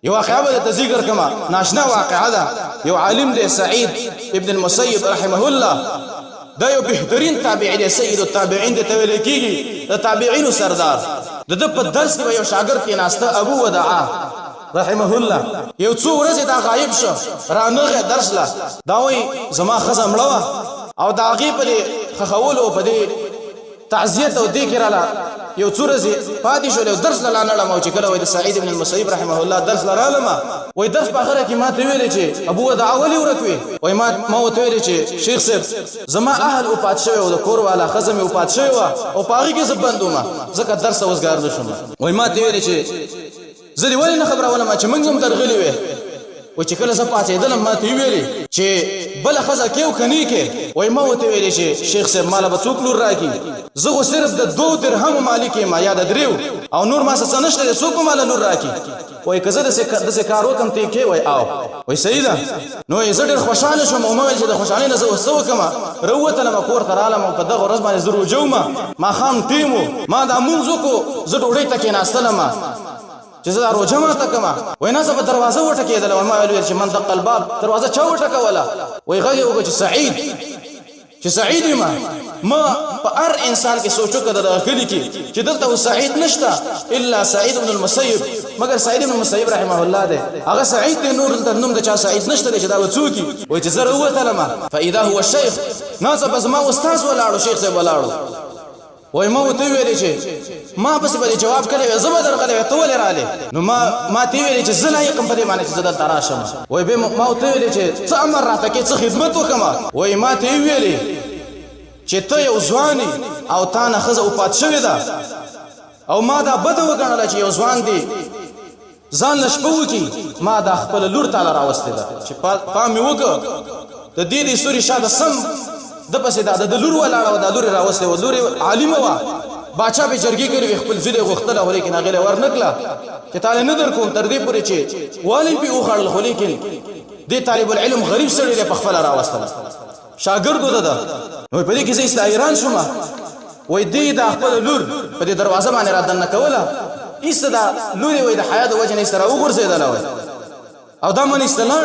یو واقعه به درته ذکر کړم، ناشنا واقعه ده. یو عالم دی سعید ابن المسیب رحمه الله، دا یو بهترین تابعی دی، سید التابعین دی ته ویل کېږي، د تابعینو سردار. د ده په درس کې به یو شاګرد کېناسته، ابو ودعه رحمه الله. یو څو ورځې دا غایب شو، رانغی درس له. دا وایي زما ښځه مړه وه او د هغې په دې ښخولو په دې تعزیت او دې کې راله یو څو ورځې پاتې شول او درس له لا نه ړم. او چې کله وایي د سعید ابن المسیب رحمه الله درس له رالم، وایي درس په اخره کې ما ته ویلې چې ابو ودعه ولې ورک وې؟ وایي ما ورته ویلې چې شیخ صاحب زما اهل وفات شوی او د کور والا ښځه مې وفات شوې وه او په هغې کې زه بند وم، ځکه درس ته وزګار نه شوم. وایي ما ته ویلې چې زه دې ولې نه خبرولم چې موږ هم درغلي وې؟ وایي چې کله زه پاڅېدلم ما ته یې ویلې چې بله ښځه کې او که نه کې؟ وایي ما ورته ویلې چې شیخ صاحب ماله به څوک لور راکړي، زه خو صرف د دوو درهمو مالک یم یا د دریو او نور ما څه نشته دی، څوک به ماله لور راکړي؟ وایي که زه داسې کار وکړم ته یې کې؟ وایي او. وایي صحیح ده. نو یې زه ډېر خوشحاله شوم او ما ویل چې د خوشحالۍ نه زه اوس څه وکړم. راووتلم کور ته رالم او په دغه ورځ باندې زه روژه وم، ماښام ټیم و، ما دا مونځ وکړو، زه ډوډۍ ته کېناستلم چې زه دا روژه ماته کړم. وایي ناڅاپه په دروازه وټکېدله. وایي ما ویل چې من دق الباب، دروازه چا وټکوله؟ وایي غږ یې وکړ چې سعید، چې سعید یم. ما په هر انسان کې سوچ وکړ دغه کلي کې چې دلته اوس سعید نشته الا سعید بن المسیب، مګر سعید بن المسیب رحمه الله دی، هغه سعید دی، نور دلته نوم د چا سعید نشته دی چې دا به څوک وي. وایي چې زه راووتلم فاذا هو الشیخ، ناڅاپه زما استاد ولاړو، شیخ صاحب ولاړو. وای ما ورته ویلې چې ما پسې به جواب کړی وی، زه به درغلی وی، ته ولې رالې؟ نو ما ته ویلې چې زه لایق یم په دې باندې چې زه دلته راشم. وای به ما ورته ویلې چې څه امر راته کې، څه خدمت وکړم؟ وای ما ته ویلې چې ته یو ځوان او تا نه ښځه وفات شوې ده، او ما دا بده وګڼله چې یو ځوان دی ځان له شپه وکړي، ما دا خپله لور تاله راوستې ده چې پام مې وکړ د دې دې سوري شاته سم د پسې دا د لور ولاړه وه، دا لور یې راوستې وه، لور یې عالمه وه، باچا پې جرګې کړې وې، خپل زوی له یې غوښتله خو لیکن هغې له یې ورنه کړه چې تاله نه در کوم، تر دې پورې چې والي پې وخوړل، خو لیکن دې طالب العلم غریب سړي له په خپله راوستله، شاګرد و ده. نو په دې کې زه ایسته حیران شوم. وای دی دا خپل لور په دې دروازه باندې را دننه کوله، ایسته دا لور یې وای د حیا د وجې نه ایسته راوغورځېدله. وای او دا من ایسته لاړ،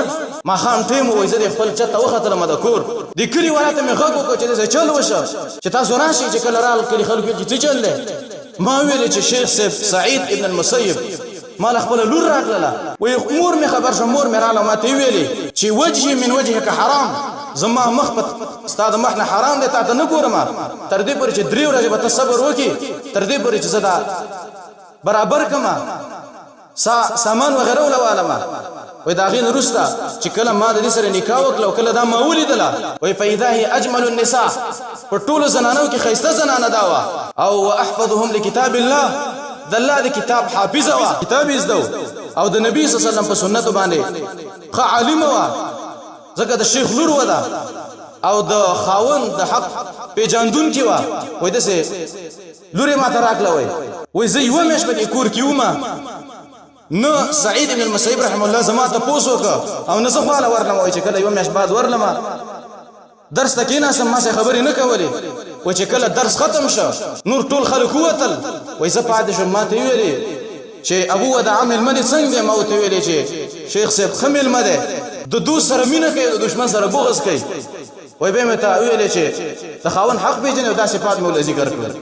ماښام ټیم وای زه د خپل چت ته وختلم، د کور د کلي والا ته مې غږ وکړ چې داسې چل وشه چې تاسو راشئ. چې کله رال کلي خلکو چې څه چل دی؟ ما ویلې چې شیخ صاحب سعید ابن المسیب ما له خپله لور راکړله. وایي مور مې خبر شو، مور مې راله ما ته ویلې چې وجهي من وجهک حرام، زما مخ په ستا د مخ نه حرام دی، تا ته نه ګورم تر دې پورې چې درې ورځې به ته صبر وکړي، تر دې پورې چې زه دا برابر کړم سامان وغیره ولوالم. وایي د هغې نه وروسته چې کله ما د دې سره نکاح وکړه او کله دا ما ولیدله، وایي فاذا هي اجمل النساء، په ټولو زنانو کې ښایسته زنانه دا وه، او واحفظهم لکتاب الله، د الله د کتاب حافظه وه، کتاب یې زده او د نبي صلی الله علیه وسلم په سنتو باندې ښه عالمه وه، ځکه د شیخ لور وه ده او د خاوند د حق پیژاندونکې وه. وایي داسې لور یې ماته راکړه. وایي زه یوه میاشت په دې کور کې وم، نه سعید بن المسیب رحمه الله زما تپوس وکړ او نه زه خواله ورلم. وایي چې کله یوه میاشت بعد ورلم درس ته کېناستم، ما سره خبرې نه کولې. وایي چې کله درس ختم شو نور ټول خلک ووتل، وایي زه پاتې شوم. ما ته ویلې چې ابو وداع مېلمه دې څنګه دی؟ ما ورته ویلې چې شیخ صاحب ښه مېلمه دی، د دوست سره مینه کوي، د دښمن سره بغض کوي. وایي بیا مې ته ویلې چې د خاوند حق پېژنې او دا صفات مې ورله ذکر کړل.